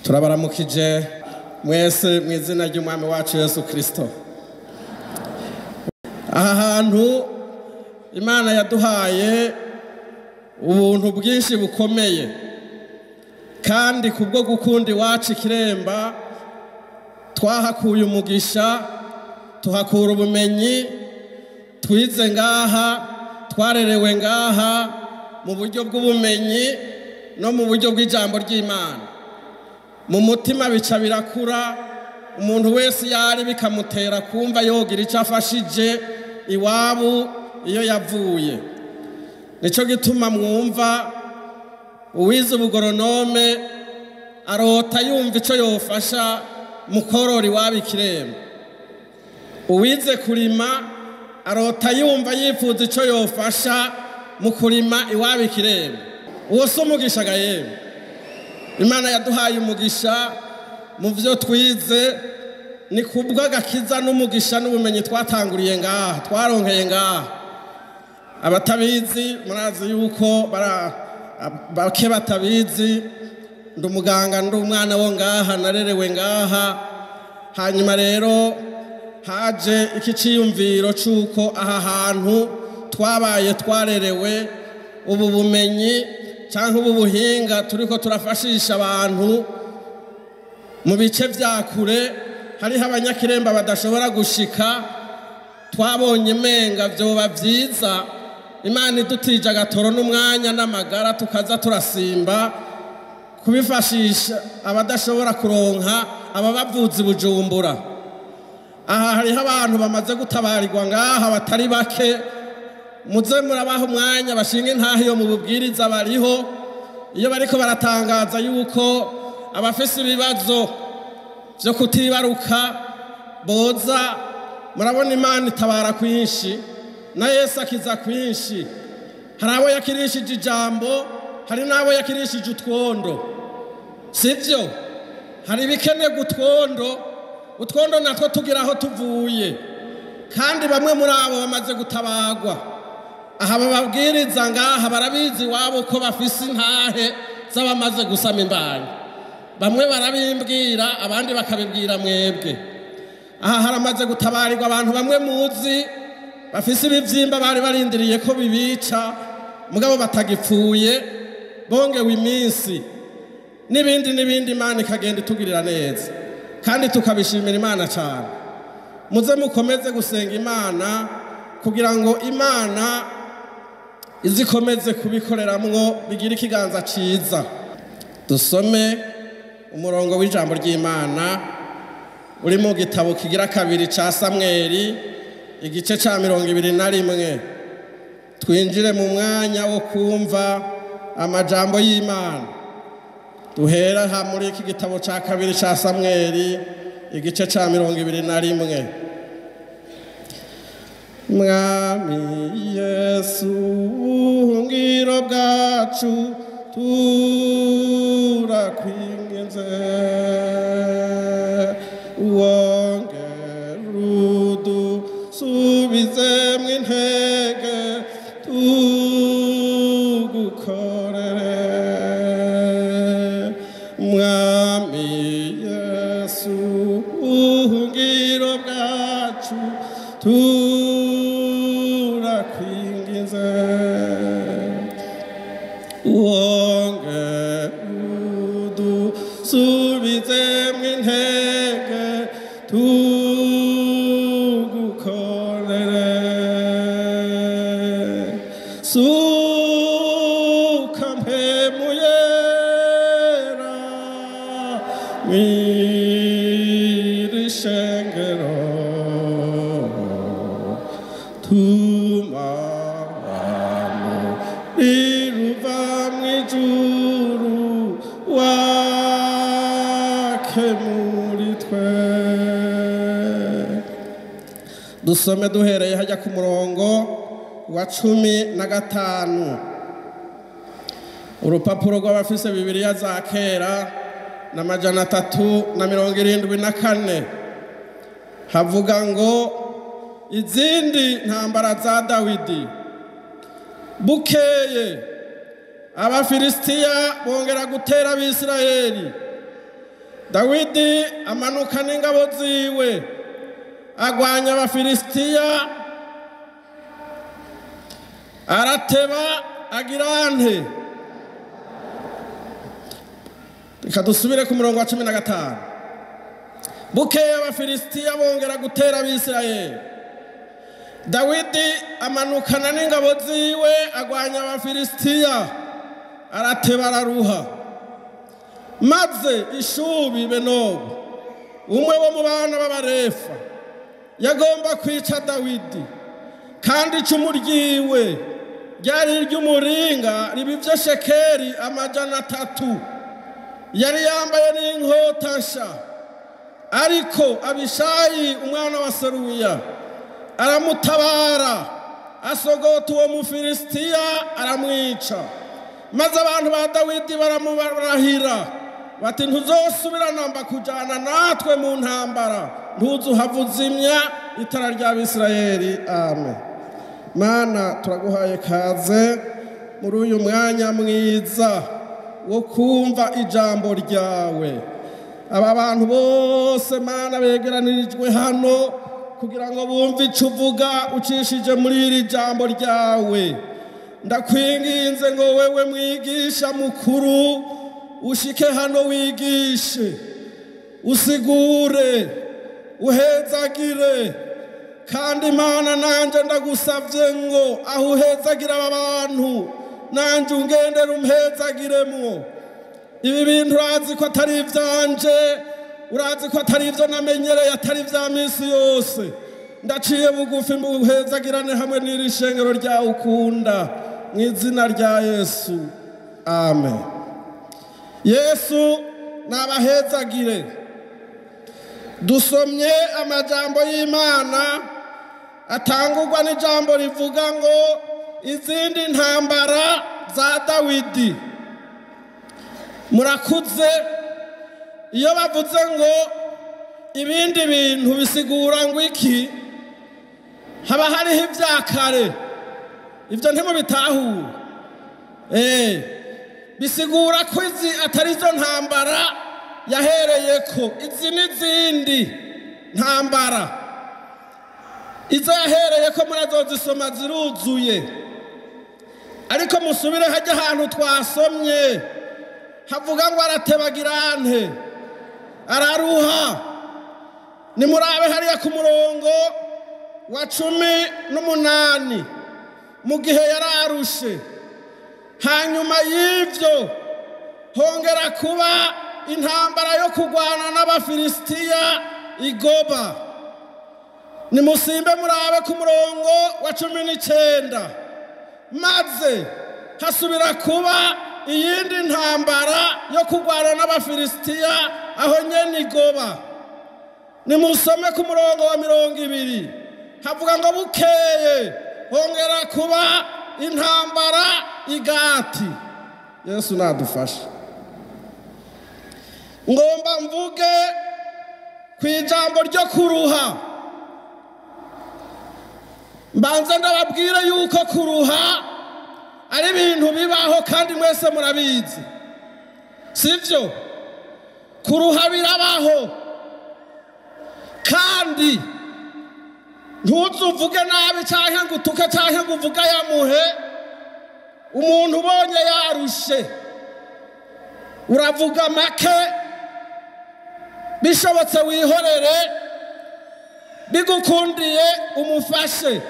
Turabaramukije mwese mu izina ry'Umwami wacu Yesu Kristo. Aha hantu Imana yaduhaye ubuntu bwinshi bukomeye, kandi kubwo gukunda iwacu Kiremba twahakuye umugisha, tuhakura ubumenyi, twize ngaha, twarerewe ngaha mu buryo bw'ubumenyi no mu buryo bw'ijambo ry'Imana. Mu mutima bica birakura, umuntu wese yari bikamutera kumva yogira icyo afashije iwabo iyo yavuye. Nico gituma mwumva uwize ubugoronome arota yumva ico yofasha mu korora iwabo Ikiremba. Uwize kurima arota yumva yifuza ico yofasha mu kurima iwabo Ikiremba. Uwo si umugisha ga yemwe. Imana yaduhaye umugisha mu vyo twize, ni kubw'agakiza n'umugisha n'ubumenyi twatanguriye ngaha, twaronkeye ngaha. Abatabizi murazi yuko bake batabizi, ndi umuganga, ndi umwana wo ngaha, narerewe ngaha. Hanyuma rero haje iki ciyumviro c'uko aha hantu twabaye twarerewe ubu bumenyi canke ubu buhinga turiko turafashisha abantu mu bice vya kure, hariho abanyakiremba badashobora gushika. Twabonye menga vyoba vyiza Imana idutije agatoro n'umwanya n'amagara tukaza turasimba kubifashisha abadashobora kuronka ababavuzi Bujumbura. Aha hariho abantu bamaze gutabarirwa ngaha batari bake, muze murabaha umwanya bashinge intahe yo mu bubwiriza bariho. Iyo bariko baratangaza yuko abafise ibibazo vyo kutibaruka boza, murabona Imana itabara kwinshi na Yesu akiza kwinshi. Hari abo yakirishije ijambo, hari n'abo yakirishije utwondo, sivyo? Hari ibikenerwa utwondo, utwondo natwo tugira aho tuvuye, kandi bamwe muri abo bamaze gutabagwa. Aha bababwiriza ngaha barabizi iwabo ko bafise intahe z'abamaze gusama imbanyi. Bamwe barabimbwira, abandi bakabibwira mwebwe. Aha haramaze gutabarirwa abantu bamwe muzi bafise ibivyimba bari barindiriye ko bibica, mugabo batagipfuye, bongewe iminsi n'ibindi n'ibindi. Imana ikagenda itugirira neza kandi tukabishimira Imana cyane. Muze mukomeze gusenga Imana kugira ngo Imana izikomeze kubikoreramwo bigira ikiganza ciza. Dusome umurongo w'ijambo ry'Imana uri mu gitabo kigira kabiri ca Samweli igice ca 21. Twinjire mu mwanya wo kumva amajambo y'Imana. Duhera ha muri iki gitabo ca kabiri ca Samweli igice ca 21. Mwami Yesu ubuhungiro bwacu, turakwinginze wongere udusubizemwo intege tugukorere. Mwami Yesu ubuhungiro bwacu, turakwinginze wongere udusubizemwo intege tugukorere. Suka mpemu yera mw'iri shengero, tuma riruva mw'ijuru wake muri twe. Dusome duhereye hajya ku murongo wa 15. Urupapuro rw'abafise Bibiliya za kera na 374 havuga ngo izindi ntambara za Dawidi. Bukeye Abafilisitiya bongera gutera Abisirayeli. Dawidi amanuka n'ingabo ziwe agwanya Abafilisitiya, arateba agirante. Reka dusubire ku murongo wa 15. Bukeye Abafilisitiya bongera gutera Abisirayeli. Dawidi amanukana n'ingabo ziwe agwanya Abafilisitiya, arateba araruha. Maze Ishubi Benobu, umwe wo mu bana b'Abarefa, yagomba kwica Dawidi, kandi icumu ryiwe ryari iry'umuringa ribivye shekeli 300. Yari yambaye n'inkota nsha. Ariko Abishayi umwana wa Seruya aramutabara, asogota uwo Mufilisitiya aramwica. Maze abantu ba Dawidi baramubarahira bati: ntuzosubira namba kujana natwe mu ntambara, ntuzuhava uzimya itara ry'Abisirayeli. Amen. Mana, turaguhaye kaze muri uyu mwanya mwiza wo kumva ijambo ryawe. Aba bantu bose, Mana, begeranirijwe hano kugira ngo bumve ico uvuga ucishije muri iri jambo ryawe. Ndakwinginze ngo wewe mwigisha mukuru ushike hano, wigishe, usigure, uhezagire. Kandi Mana, nanje ndagusavye ngo aho uhezagira aba bantu, nanje ungendere umpezagiremwo. Ibi bintu urazi ko atari ivyanje, urazi ko atari ivyo namenyereye, atari ivya misi yose. Ndaciye bugufi mbuhezagirane hamwe n'iri shengero ryawe ukunda, mu izina rya Yesu, amen. Yesu nabahezagire. Dusomye amajambo y'Imana atangurwa n'ijambo rivuga ngo izindi ntambara za Dawidi. Murakuze, iyo bavuze ngo ibindi bintu bisigura ngo iki, haba hariho ibya kare. Ibyo ntimubitahure. Bisigura ko izi atari zo ntambara yahereye ko, izi n'izindi ntambara. Izo yahereye ko murazozisoma ziruzuye. Ariko musubire hajya ahantu twasomye havuga ngo aratebagirante, araruha. Nimurabe hariya ku murongo wa 18, mu gihe yararushe. Hanyuma y'ivyo hongera kuba intambara yo kurwana n'Abafilisitiya igoba. Nimusimbe murabe ku murongo wa 19. Maze hasubira kuba iyindi ntambara yo kurwana n'Abafilisitiya aho nyene igoba. Nimusome ku murongo wa 20, havuga ngo bukeye hongera kuba intambara igati. Yesu nadufashe. Ngomba mvuge ku ijambo ryo kuruha. Mbanza ndababwire yuko kuruha ari ibintu bibaho kandi mwese murabizi, sivyo? Kuruha birabaho, kandi ntuzuvuge nabi canke ngo utuke canke ngo uvuge ayamuhe. Umuntu ubonye yarushe uravuga make, bishobotse wihorere, bigukundiye umufashe,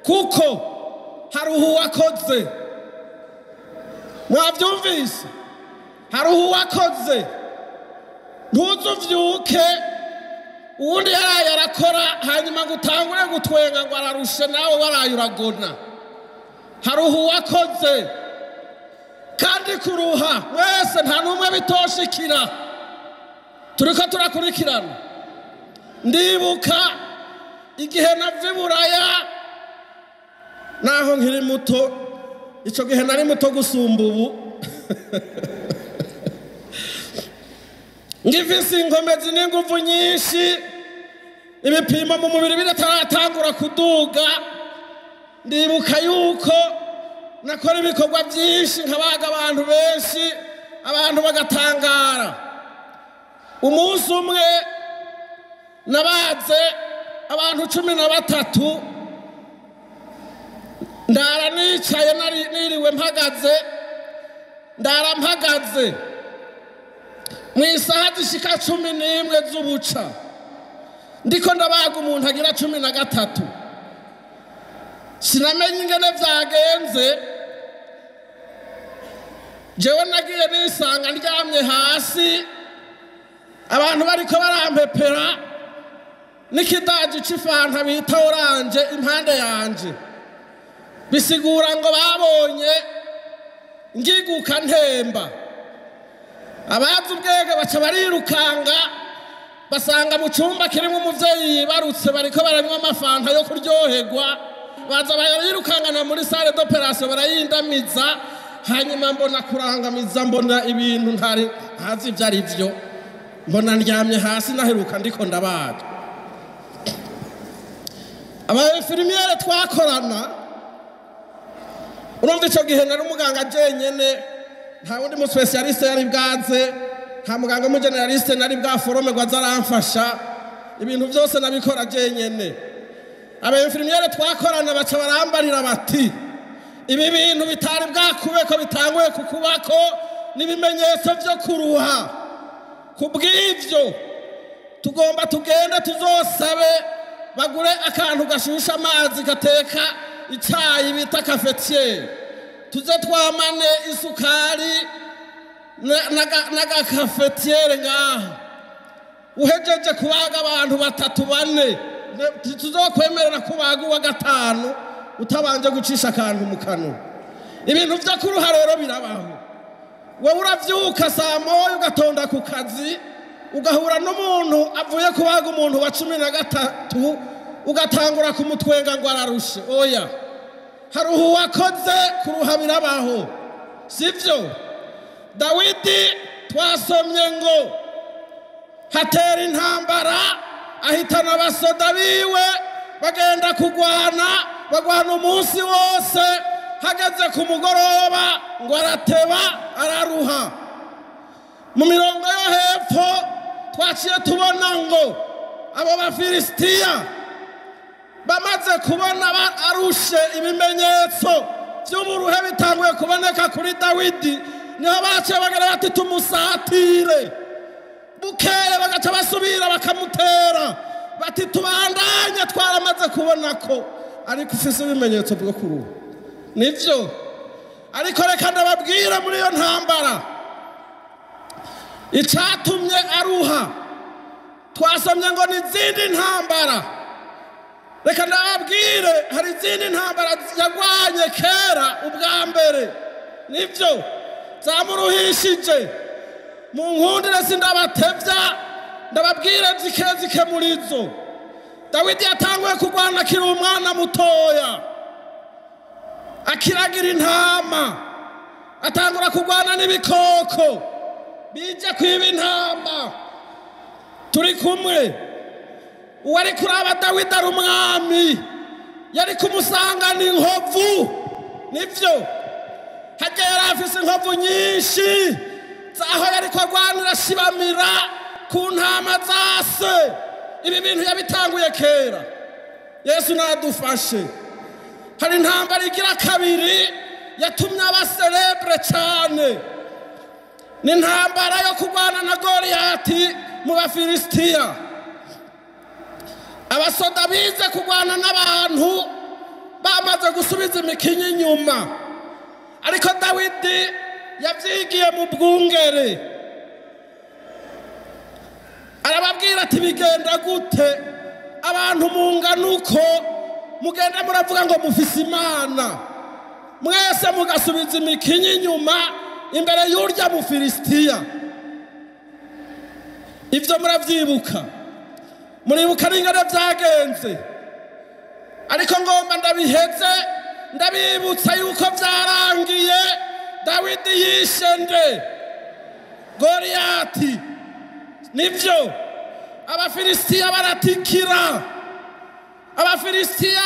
kuko hari uwakoze. Mwavyumvise? Hari uwakoze. Ntuzuvyuke uwundi yaraye arakora hanyuma ngo utangure gutwenga ngo ararushe, nawe waraye uragona. Hari uwakoze. Kandi kuruha wese nta n'umwe bitoshikira. Turiko turakurikirana. Ndibuka igihe nava i Buraya, naho nkiri muto, ico gihe nari muto gusumba ubu. Ngifise inkomezi n'inguvu nyinshi, ibipimo mu mubiri bitaratangura kuduga. Ndibuka yuko nakora ibikorwa byinshi, nkabaga abantu benshi, abantu bagatangara. Umunsi umwe nabaze abantu 13, ndara nicaye, niriwe mpagaze, ndara mpagaze mu isaha zishika 11 z'ubuca, ndiko ndabaga umuntu agira 13. Sinamenye ingene vyagenze, jewe nagiye nisanga ndyamye hasi, abantu bariko barampepera n'ikidaji c'ifanta bita oranje impande yanje. Bisigura ngo babonye ngiguka ntemba. Abazi ubwenge baca barirukanga, basanga mu cumba kirimo umuvyeyi yibarutse, bariko baranywa amafanta yo kuryoherwa. Baza barirukangana muri salle d'opération barayindamiza. Hanyuma mbona kurangamiza, mbona ibintu ntari ntazi ivyo ari vyo, mbona ndyamye hasi naheruka ndiko ndabaga. Aba infirmiere twakorana, urumva ico gihe nari umuganga jenyene, nta wundi mu specialiste yari bwaze, nta muganga mu generaliste nari bwaforome ngo aze aramfasha, ibintu byose nabikora jenyene. Aba infirmiere twakorana baca barambarira bati ibi bintu bitari bwakube ko bitanguye kukubako n'ibimenyetso vyo kuruha, kubw'ivyo tugomba tugende tuzosabe bagure akantu gashusha amazi gateka icayi bita cafetiere, tuze twamane isukari n'agakafetiere ngaha. Uhejeje kubaga abantu 3 4, tuzokwemerera kubaga uwa 5 utabanje gucisha akantu mu kanwa. Ibintu vyo kuruha rero birabaho. Wewe uravyuka saa 1 ugatonda ku kazi, ugahura n'umuntu avuye kubaga umuntu wa 13, ugatangura kumutwenga ngo ararushe. Oya, haruhu wakoze, kuruha birabaho, sivyo? Dawidi twasomye ngo hatera intambara, ahitana abasoda biwe bagenda kugwana, bagwana umunsi wose, hageze ku mugoroba ngo arateba araruha. Mu mirongo yo hepfo twaciye tubona ngo abo Bafilisitiya bamaze kubona arushe, ibimenyetso vy'uburuhe bitanguye kuboneka kuri Dawidi, niho baciye bagera bati tumusatire. Bukere bagaca basubira bakamutera bati tubandanye, twaramaze kubona ko ariko ufise ibimenyetso bwo kuruha. Nivyo, ariko reka ndababwira, muri iyo ntambara icatumye aruha, twasomye ngo ni izindi ntambara. Reka ndababwire, hari izindi ntambara yagwanye kera ubwa mbere, nivyo zamuruhishije. Mu nkundire sindabatevya, ndababwire zike zike muri zo. Dawidi yatanguye kurwana akiri umwana mutoya, akiragira intama, atangura kurwana n'ibikoko bija kwiba intama. Turi kumwe, uwari kuraba Dawidi ari umwami, yari kumusangana inkovu, nivyo hajya yari afise inkovu nyinshi zaho yari kurwanira shibamira ku ntama zase. Ibi bintu yabitanguye kera. Yesu nadufashe. Hari intambara igira kabiri yatumye aba célèbre cyane, ni intambara yo kurwana na Goliyati mu Bafilisitiya. Abasoda bize kurwana n'abantu bamaze gusubiza imikinyi inyuma, ariko Dawidi yavyigiye mu bwungere. Arababwira ati bigenda gute abantu mungana uko mugenda muravuga ngo mufise Imana, mwese mugasubiza imikinyi inyuma imbere y'urya Mufilisitiya. Ivyo muravyibuka, muribuka n'ingene vyagenze. Ariko ngomba ndabiheze, ndabibutsa yuko vyarangiye Dawidi yishe nde? Goliyati. Nivyo, Abafilisitiya baratikira, Abafilisitiya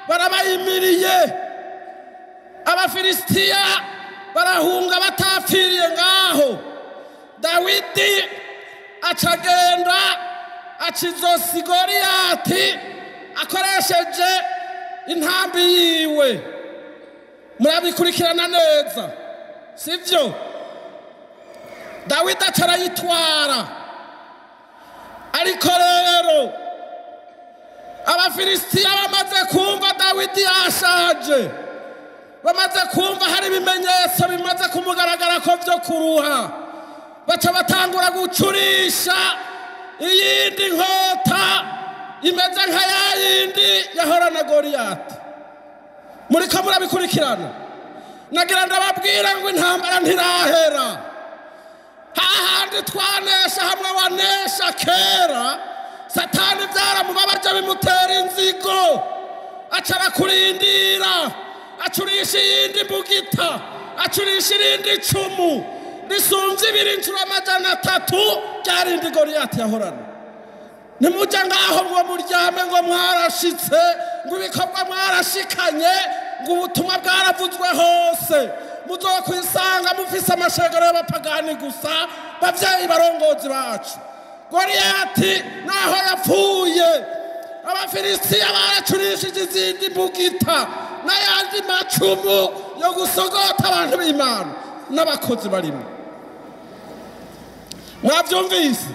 barabayimiriye, Abafilisitiya barahunga batapfiriye ngaho. Dawidi Acagenda acizosi Goliyati akoresheje intambi yiwe. Murabikurikirana neza, sivyo? Dawidi acarayitwara. Ariko rero Abafilisitiya bamaze kumva Dawidi yashaje, bamaze kumva hari ibimenyetso bimaze kumugaragara ko vyo kuruha, baca batangura gucurisha iyindi nkota imeze nka yayindi yahorana Goliyati. Muriko murabikurikirana? Nagira ndababwira ngo intambara ntirahera. Hahandi twanesha hamwe wanesha kera, Satani byaramubabaje bimutera inzigo, aca arakurindira, acurisha iyindi mbugita, acurisha irindi icumu risumvye ibiri incuro 300 ryarindi Goliyati yahorana. Nimuja ngaho ngo muryame ngo mwarashitse, ngo ibikorwa mwarashikanye, ngo ubutumwa bwaravuzwe hose, muzokwisanga mufise amashengero y'abapagani gusa. Bavyeyi barongozi bacu, Goliyati naho yapfuye, Abafilisitiya baracurishije izindi mbugita n'ayandi macumu yo gusogota abantu b'Imana n'abakozi barimo. Mwavyumvise?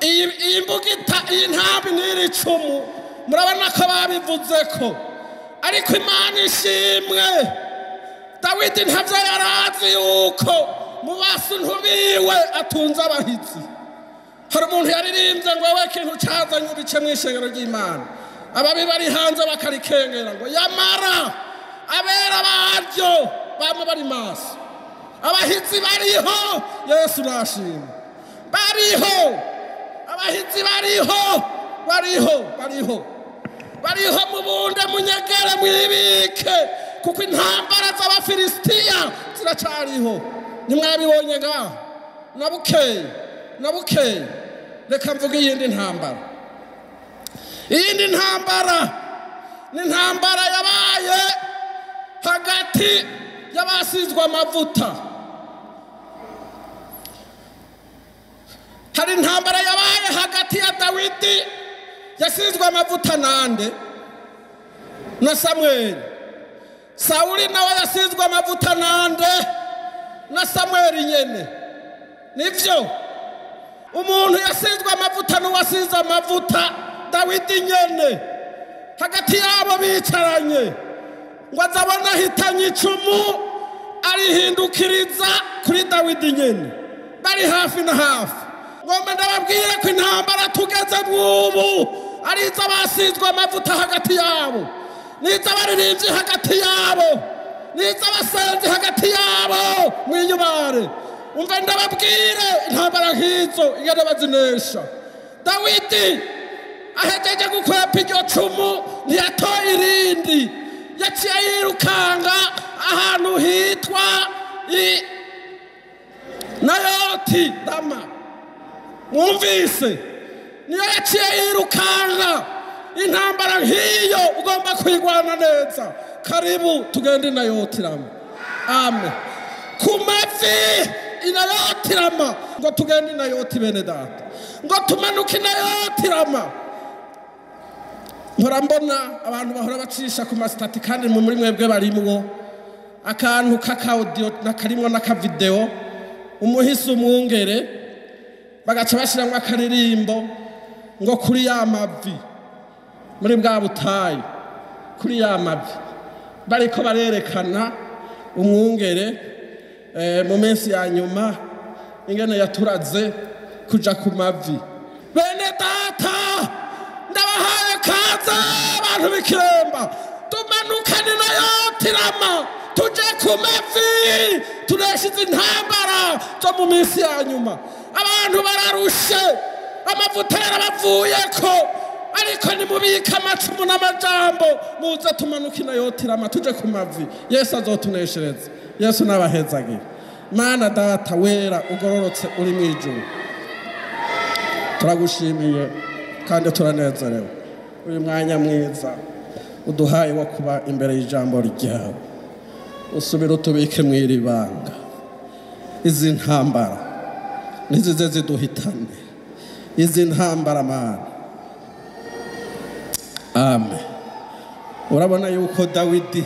Iyi mbugita, iyi ntambi n'iri cumu, murabona ko babivuzeko. Ariko Imana ishimwe, Dawidi ntavyo yarazi yuko mu basuntu biwe atunze abahizi. Hari umuntu yaririmbye ngo wewe ikintu cazanye ibice mw'ishengero ry'Imana, ababi bari hanze bakarikengera ngo yamara abera baryo bama bari maso, abahizi bariho. Yesu nashimwe, bariho abahizi, bariho, bariho, bariho, bariho. Mubunde munyegere mwibike, kuko intambara z'Abafilisitiya ziracariho. Nimwabibonye ngaho na bukeye na bukeye. Reka mvuge iyindi ntambara. Iyindi ntambara ni intambara yabaye hagati y'abasizwe amavuta. Hari intambara yabaye hagati ya Dawidi yasizwe amavuta nande na Samweli. Sawuli nawe yasizwe amavuta nande na Samweli nyene. Nivyo? Umuntu yasizwe amavuta n'uwasize amavuta Dawidi nyene, hagati yabo bicaranye, ngo azabona ahitanye icumu arihindukiriza kuri Dawidi nyene, bari hafi na hafi. Ngomba ndababwire ko intambara tugeze mw'ubu ari iz'abasizwe amavuta hagati yabo, n'iz'abaririmbyi hagati yabo, n'iz'abasenzi hagati yabo. Mwiyubare, umva ndababwire intambara nk'izo ingene bazinesha. Dawidi ahejeje gukwepa iryo cumu ntiyatoye irindi, yaciye yirukanga ahantu hitwa i Nayoti Rama. Mwumvise? Niyo yaciye yirukanga. Intambara nk'iyo ugomba kwigwana neza. Karibu tugende i Nayoti Rama. Amen. Ku mavi i Nayoti Rama, ngo tugende i Nayoti bene data, ngo tumanuke i Nayoti Rama. Mpora mbona abantu bahora bacisha ku masitati, kandi muri mwebwe barimwo akantu k'aka-audio n'akarimwo n'akavideo, umuhisi umwungere, bagaca bashiramwo akaririmbo ngo kuri ya mavi muri bwa butayu, kuri ya mavi bariko barerekana umwungere mu minsi ya nyuma ingene yaturaze kuja ku mavi. Bene data, ndabahaye kaze abantu b'Ikiremba, tumanukane na Yotirama, tuje ku mavi, tuneshe intambara zo mu minsi ya nyuma. Abantu bararushe, amavuta yarabavuyeko, ariko nimubike amacumu n'amajambo, muze tumanuke na Yotirama tuje ku mavi. Yesu azotuneshereza. Yesu n'abahezagira. Mana data wera ugororotse uri mu ijuru, turagushimiye kandi turanezerewe uyu mwanya mwiza uduhaye wo kuba imbere y'ijambo ryawe. Usubire utubike mw'iri banga izi ntambara Nizize ziduhitane izi ntambara, Mana. Amen. Urabona yuko Dawidi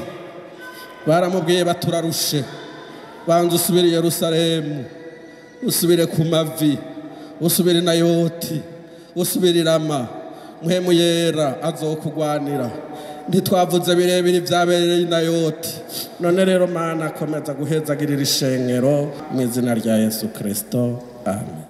baramubwiye baturarushe, banza usubire i Yerusalemu, usubire ku mavi, usubire i Nayoti, usubire i Rama, Mpwemu Yera azokugwanira. Ntitwavuze birebire ibyabereye i Nayoti. None rero, Mana, akomeza guhezagirira ishengero mu izina rya Yesu Kristo, amen.